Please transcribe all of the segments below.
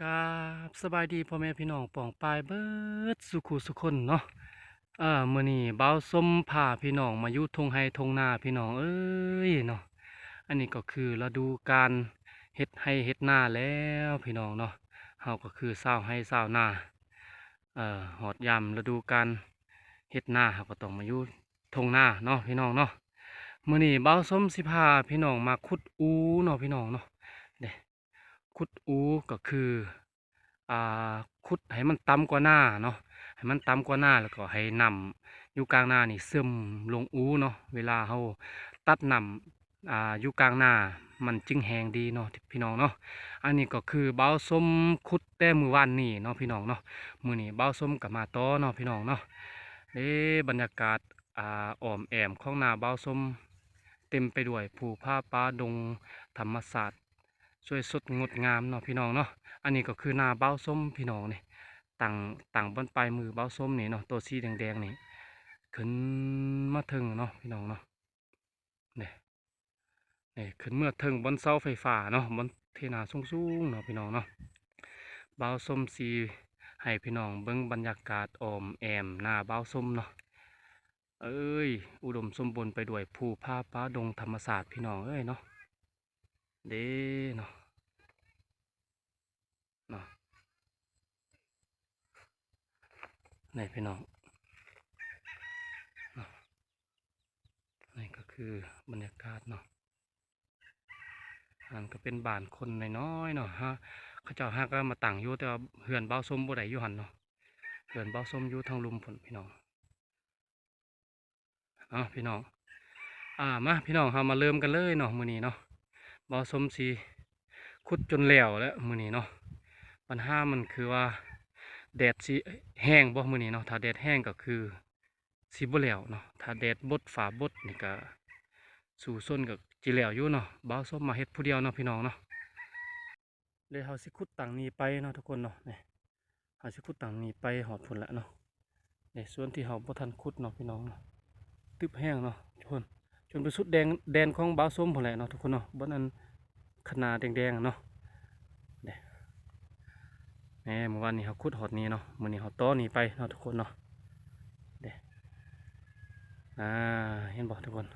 ກາບສະບາຍດີພໍ່ແມ່ພີ່ນ້ອງປ້ອງປາຍເບິດສູ່ຄູ່ສູ່ຄົນເນາະ. ເອີ ມື້ນີ້ບ່າວສົມພາພີ່ນ້ອງມາຢູ່ທົ່ງໄຮ່ທົ່ງນາພີ່ນ້ອງເອີຍເນາະ. ອັນນີ້ກໍຄືລະດູການເຮັດໄຮ່ເຮັດນາແລ້ວພີ່ນ້ອງເນາະ. ເຮົາກໍຄືຊາວໄຮ່ຊາວນາ ເອີ ຮອດຍາມລະດູການເຮັດນາ ເຮົາກໍຕ້ອງມາຢູ່ທົ່ງນາເນາະພີ່ນ້ອງເນາະ. ມື້ນີ້ບ່າວສົມຊິພາພີ່ນ້ອງມາຂຸດອູເນາະພີ່ນ້ອງເນາະ. ເດ້ ຂຸດອູກໍຄື ອ່າ ຂຸດໃຫ້ມັນຕ່ຳກວ່ານາເນາະ, ໃຫ້ມັນຕ່ຳກວ່ານາ ແລ້ວກໍໃຫ້ນ້ຳຢູ່ກາງນານີ້ຊຶມລົງອູເນາະ. ເວລາເຮົາຕັດນ້ຳ ອ່າ ຢູ່ກາງນາ ມັນຈຶ່ງແຫ້ງດີເນາະພີ່ນ້ອງເນາະ. ອັນນີ້ກໍຄືບ່າວສົມຂຸດແຕ່ມື້ວານນີ້ເນາະພີ່ນ້ອງເນາະ. ມື້ນີ້ບ່າວສົມກໍມາຕໍ່ເນາະພີ່ນ້ອງເນາະ. ເດ້ ບັນຍາກາດ ອ່າ ອ້ອມແອ້ມຂອງນາບ່າວສົມ ເຕັມໄປດ້ວຍພູຜາປ່າດົງ ທຳມະຊາດ ສວຍສົດງົດງາມເນາະພີ່ນ້ອງເນາະ. ອັນນີ້ກໍຄືນາບ່າວສົມພີ່ນ້ອງນີ້ ຕັ້ງ ຕັ້ງບ່ອນປາຍມືບ່າວສົມນີ້ເນາະ. ໂຕສີແດງໆນີ້ຂຶ້ນມາເທິງເນາະພີ່ນ້ອງເນາະ. ນີ້ ນີ້ຂຶ້ນເມືອເທິງບ່ອນເສົາໄຟຟ້າເນາະ, ບ່ອນເຖນາສູງໆເນາະພີ່ນ້ອງເນາະ. ບ່າວສົມຊິໃຫ້ພີ່ນ້ອງເບິ່ງບັນຍາກາດອ້ອມແອ້ມນາບ່າວສົມເນາະ. ເອີຍ ອຸດົມສົມບູນໄປດ້ວຍພູຜາປ່າດົງທຳມະຊາດພີ່ນ້ອງເອີຍເນາະ. ເດ້ເນາະ ເນາະ ນີ້ພີ່ນ້ອງເນາະ. ນີ້ກໍຄືບັນຍາກາດເນາະ. ອັນກໍເປັນບ້ານຄົນນ້ອຍໆເນາະ, ເຂົາເຈົ້າຫາກໍມາຕັ້ງຢູ່ ແຕ່ວ່າເຮືອນບ່າວສົມບໍ່ໄດ້ຢູ່ຫັ້ນເນາະ. ເຮືອນບ່າວສົມຢູ່ທາງລຸ່ມພຸ້ນພີ່ນ້ອງ. ເອົາພີ່ນ້ອງ ອ່າ ມາພີ່ນ້ອງ ເຮົາມາເລີ່ມກັນເລີຍເນາະມື້ນີ້ເນາະ. ບ່າວສົມຊິຂຸດຈົນແລ້ວແລ້ວມື້ນີ້ເນາະ. ບັນຫາມັນຄືວ່າແດດຊິແຮງບໍ່ມື້ນີ້ເນາະ. ຖ້າແດດແຮງກໍຄືຊິບໍ່ແລ້ວເນາະ, ຖ້າແດດບົດຟ້າບົດນີ້ກໍສູ້ຊົນກໍຊິແລ້ວຢູ່ເນາະ. ບ່າວສົມມາເຮັດຜູ້ດຽວເນາະພີ່ນ້ອງເນາະ. ເດ ເຮົາຊິຂຸດຕັ້ງນີ້ໄປເນາະທຸກຄົນເນາະ. ນີ້ ເຮົາຊິຂຸດຕັ້ງນີ້ໄປຮອດພຸ້ນແຫຼະເນາະ. ນີ້ ສ່ວນທີ່ເຮົາບໍ່ທັນຂຸດເນາະພີ່ນ້ອງເນາະ, ຕຶບແຮງເນາະທຸກຄົນ, ຈົນໄປສຸດແດນ ແດນຂອງບ່າວສົມພຸ້ນແຫຼະເນາະທຸກຄົນເນາະ, ບ່ອນອັນຄະນາແດງໆເນາະ. ເດ້ ແໝ ມື້ວານນີ້ເຮົາຂຸດຮອດນີ້ເນາະ, ມື້ນີ້ເຮົາຕໍ່ນີ້ໄປເນາະທຸກຄົນເນາະ. ເດ້ ອ່າ ເຫັນບໍ່ທຸກຄົນ?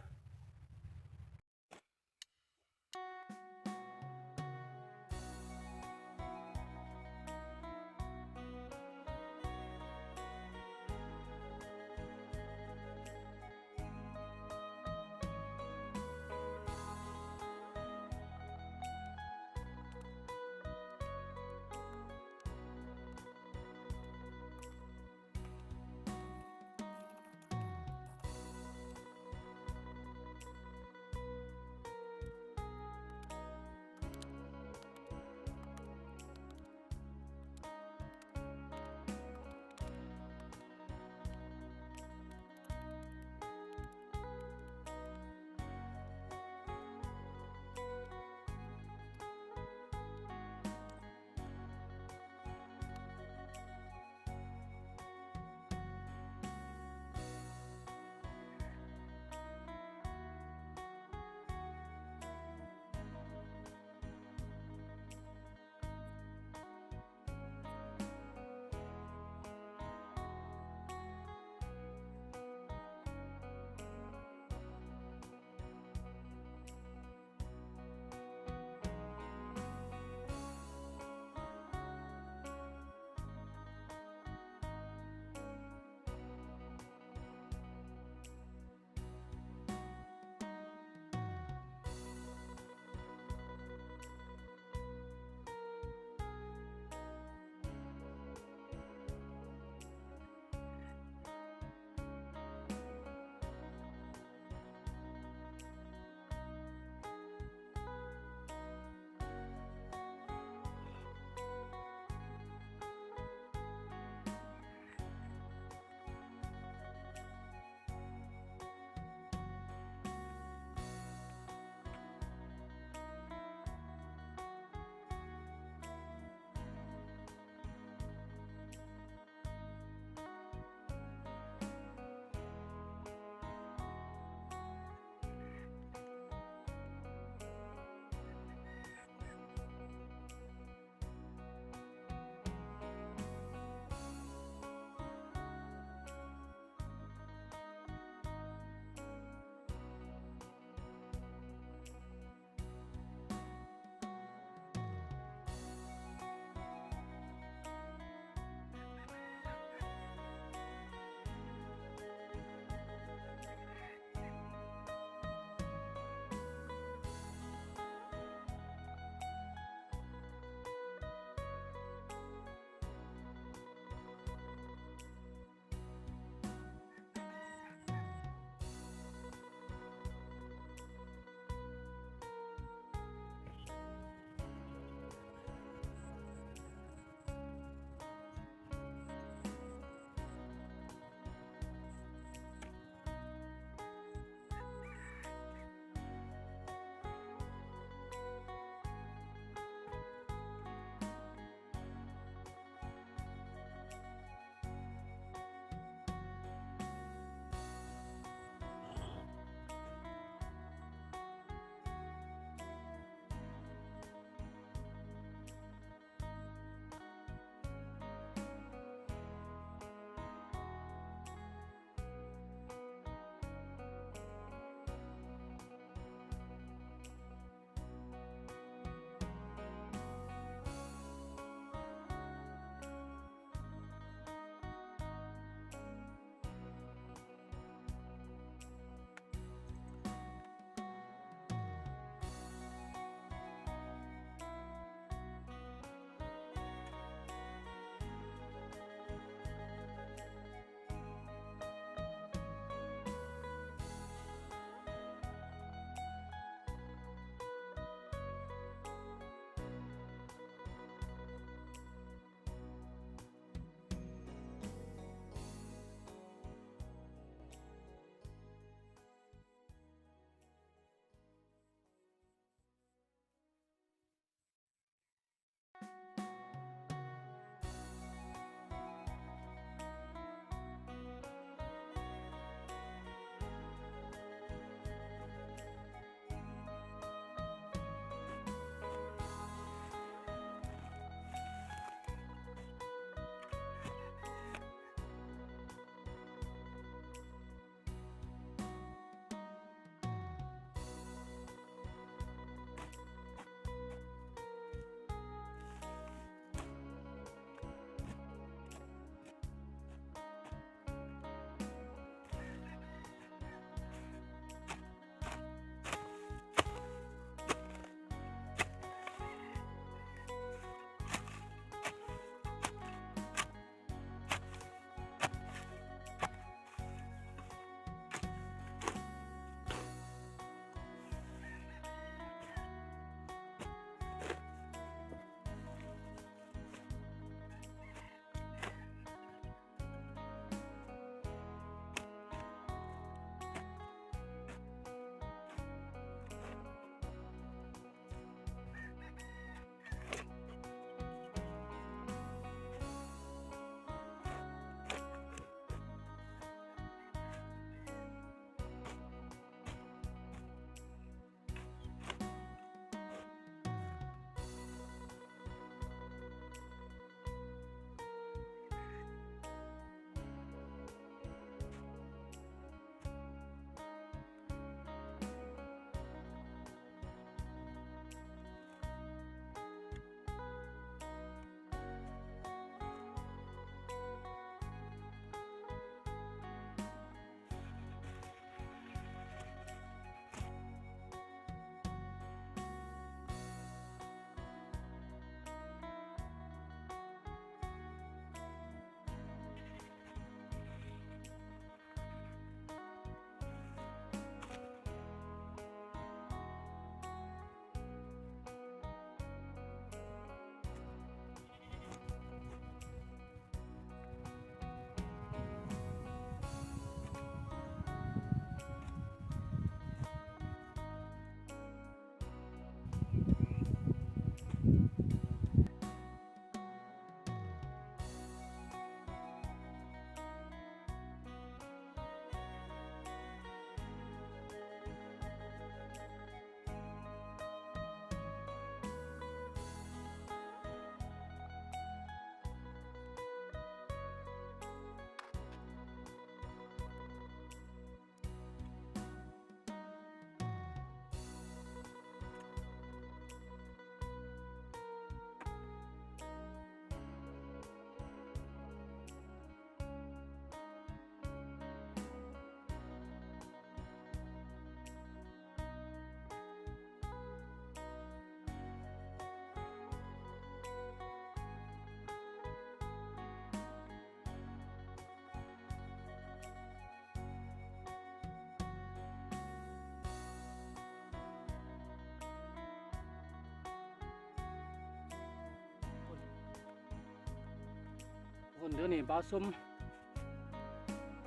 ຄົນ ດຽວນີ້ບ່າວສົມ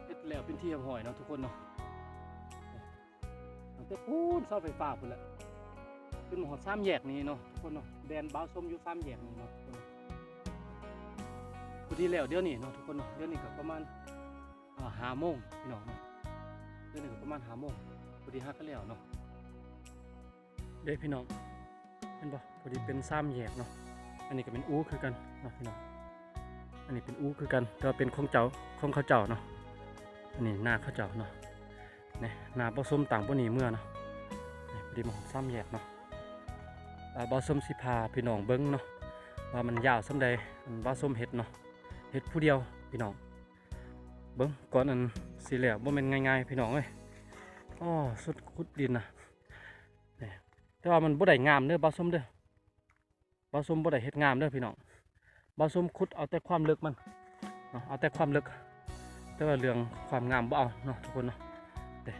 ເຮັດແລ້ວເປັນທີ່ຮຽບຮ້ອຍເນາະທຸກຄົນເນາະ. ຕັ້ງແຕ່ພຸ້ນເສົາໄຟຟ້າພຸ້ນແຫຼະ ຈົນມາຮອດສາມແຍກນີ້ເນາະທຸກຄົນເນາະ. ແດນບ່າວສົມຢູ່ສາມແຍກນີ້ເນາະທຸກຄົນ. ພໍດີແລ້ວດຽວນີ້ເນາະທຸກຄົນເນາະ. ດຽວນີ້ກໍປະມານ ອ່າ ຫ້າໂມງພີ່ນ້ອງເນາະ. ດຽວນີ້ກໍປະມານຫ້າໂມງ ພໍດີຫາກໍແລ້ວເນາະ. ເດ້ພີ່ນ້ອງ ເຫັນບໍ່? ພໍດີເປັນສາມແຍກເນາະ. ອັນນີ້ກໍເປັນອູ່ຄືກັນເນາະພີ່ນ້ອງ. ອັນນີ້ເປັນອູ່ຄືກັນ ແຕ່ວ່າເປັນຂອງເຈົ້າ ຂອງເຂົາເຈົ້າເນາະ. ອັນນີ້ນາເຂົາເຈົ້າເນາະ. ນີ້ນາບ່າວສົມຕັ້ງບ່ອນນີ້ເມືອເນາະ. ນີ້ພໍດີມາຮອດສາມແຍກເນາະ. ອ່າ ບ່າວສົມຊິພາພີ່ນ້ອງເບິ່ງເນາະ ວ່າມັນຍາວສ່ຳໃດ ອັນບ່າວສົມເຮັດເນາະ. ເຮັດຜູ້ດຽວພີ່ນ້ອງ. ເບິ່ງ ກ່ອນອັນຊິແລ້ວ ບໍ່ແມ່ນງ່າຍໆ ພີ່ນ້ອງເອີຍ. ອໍ ສຸດຂຸດດິນນະ. ນີ້ ແຕ່ວ່າມັນບໍ່ໄດ້ງາມເດີບ່າວສົມເດີ. ບ່າວສົມບໍ່ໄດ້ເຮັດງາມເດີພີ່ນ້ອງ. ບ່າວສົມຂຸດເອົາແຕ່ຄວາມເລິກມັນເນາະ ເອົາແຕ່ຄວາມເລິກ ແຕ່ວ່າເລື່ອງຄວາມງາມບໍ່ເອົາເນາະທຸກຄົນເນາະ. ເດ້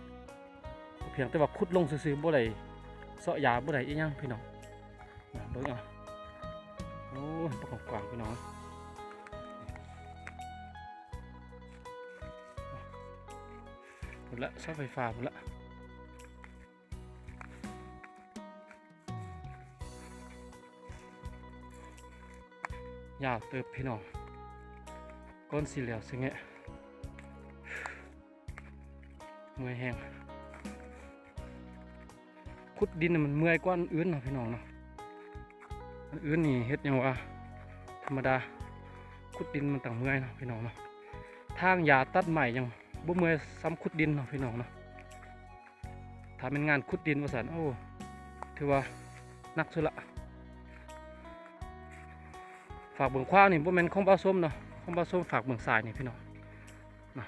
ພຽງແຕ່ວ່າຂຸດລົງຊື່ໆ ບໍ່ໄດ້ເຊາະຢາ ບໍ່ໄດ້ອີ່ຫຍັງພີ່ນ້ອງ. ນະ ເບິ່ງເອົາ. ໂອ້ຍ ປາກກວ້າງໆ ພີ່ນ້ອງ. ພຸ້ນລະ ເສົາໄຟຟ້າພຸ້ນລະ. ຍາວເຕີບພີ່ນ້ອງ ກ່ອນຊິແລ້ວຊິແງະ. ເມື່ອຍແຮງ. ຂຸດດິນມັນເມື່ອຍກວ່າອັນອື່ນເນາະພີ່ນ້ອງເນາະ. ອັນອື່ນນີ້ເຮັດຫຍັງວ່າທຳມະດາ ຂຸດດິນມັນຕັ້ງເມື່ອຍເນາະພີ່ນ້ອງເນາະ. ຖາງຫຍ້າຕັດໄມ້ຍັງບໍ່ເມື່ອຍສ່ຳຂຸດດິນເນາະພີ່ນ້ອງເນາະ. ຖ້າແມ່ນງານຂຸດດິນວ່າຊັ້ນ ໂອ້ ຖືວ່າໜັກສຸດລະ. ຟາກເບື້ອງຂວານີ້ບໍ່ແມ່ນຂອງບ່າວສົມເນາະ ຂອງບ່າວສົມຟາກເບື້ອງຊ້າຍນີ້ພີ່ນ້ອງເນາະ.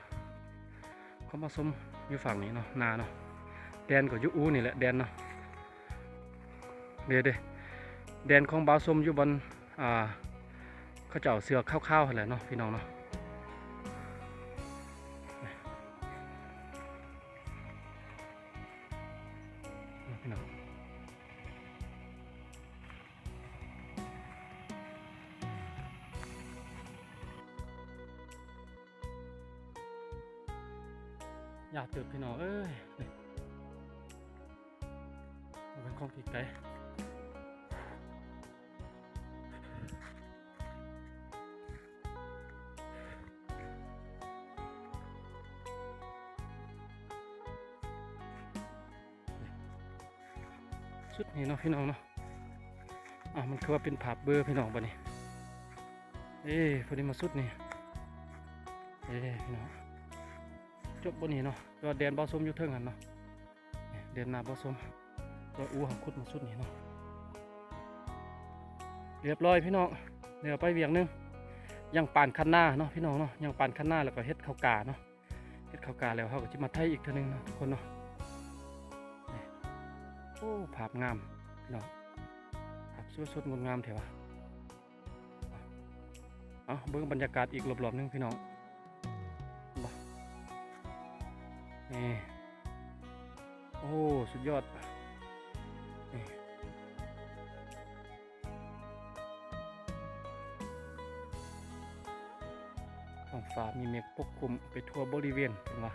ຂອງບ່າວສົມຢູ່ຝັ່ງນີ້ເນາະ ນາເນາະ. ແດນກໍຢູ່ອູ່ນີ້ແຫຼະ ແດນເນາະ. ເດ້ໆ ແດນຂອງບ່າວສົມຢູ່ບ່ອນ ອ່າ ເຂົາເຈົ້າເສື້ອຂາວໆ ຫັ້ນແຫຼະເນາະ ພີ່ນ້ອງເນາະ. ພີ່ນ້ອງ ຍາວເຕີບພີ່ນ້ອງເອີຍ. ນີ້ ເປັນຂອງທີ່ໄກ. ສຸດນີ້ເນາະພີ່ນ້ອງເນາະ. ອ່າ ມັນຄືວ່າເປັນພາບເບີພີ່ນ້ອງບັດນີ້. ເອີ ພໍດີມາສຸດນີ້. ເອີ ພີ່ນ້ອງ ຈົບບ່ອນນີ້ເນາະ. ແຕ່ວ່າແດນບ່າວສົມຢູ່ເທິງຫັ້ນເນາະ. ແດນນາບ່າວສົມ ແຕ່ອູ່ເຮົາຂຸດມາສຸດນີ້ເນາະ. ຮຽບຮ້ອຍພີ່ນ້ອງ ແລ້ວໄປວຽກໜຶ່ງ. ຍັງປານຄັນນາເນາະພີ່ນ້ອງເນາະ ຍັງປານຄັນນາ ແລ້ວກໍເຮັດເຂົ້າກາເນາະ. ເຮັດເຂົ້າກາແລ້ວ ເຮົາກໍຊິມາໄຖອີກເທື່ອໜຶ່ງເນາະທຸກຄົນເນາະ. ນີ້ ໂອ້ ພາບງາມພີ່ນ້ອງ ພາບສວຍສົດງົດງາມແທ້ວ່າ. ເອົາ ເບິ່ງບັນຍາກາດອີກລອບໆໜຶ່ງພີ່ນ້ອງ. ເຫັນບໍ່? ນີ້ ໂອ້ ສຸດຍອດ. ນີ້ ທ້ອງຟ້າມີເມກປົກຄຸມໄປທົ່ວບໍລິເວນ ເຫັນບໍ່?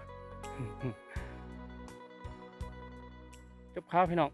ຈົບຂ່າວພີ່ນ້ອງ.